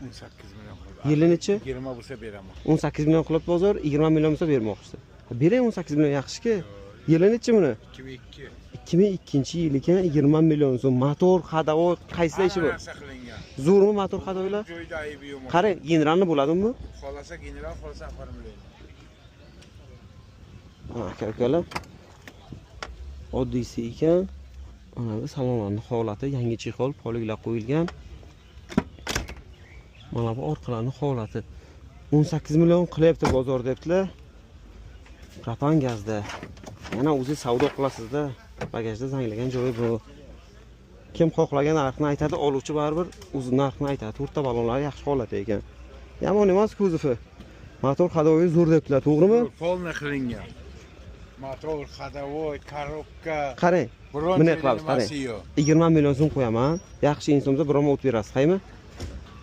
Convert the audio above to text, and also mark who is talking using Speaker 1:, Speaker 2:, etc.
Speaker 1: 18 million qilib.
Speaker 2: Yili nechi?
Speaker 1: 20 bo'lsa beraman.
Speaker 2: 18 million qilib bozor, 20 million bo'lsa bermoqchisi. Bering 18 million yaxshi-ku. Yili nechi buni?
Speaker 1: 2002.
Speaker 2: 2002-yil ekan, 20 million so'm. Motor, ходовой qaysida ishi bor?
Speaker 1: Hamma narsa qilingan.
Speaker 2: Zo'rmi motor ходовой lar?
Speaker 1: Joyida aybi yo'q.
Speaker 2: Qarang, generalni bo'ladimi bu?
Speaker 1: Xohlasa general, xohlasa оформление.
Speaker 2: Mana aka ukalar. Oddiysi ekan. Mana bu salonlarning holati, yangi чехол, poliklar qo'yilgan. Mana bu orqalarning holati. 18 million qilyapti bozor debdilar. Propan gazda. Yana o'zi savdo qilasizda. Bagajda zanglagan joyi bu. Kim xohlagan narxni aytadi, oluvchi baribir o'zi narxni aytadi. To'rtta balonlari yaxshi holatda ekan. Yomon emas kuzovi. Motor ходовой zo'r debdilar, to'g'rimi?
Speaker 1: Полный qilingan. Motor, ходовой, коробка.
Speaker 2: Qarang,
Speaker 1: Biron
Speaker 2: bunday
Speaker 1: joyda
Speaker 2: qilamiz, qarang.
Speaker 1: nimasi yo'q.
Speaker 2: 20 million so'm qo'yaman. Yaxshi inson bo'lsa biroma o't berasiz, qaymi?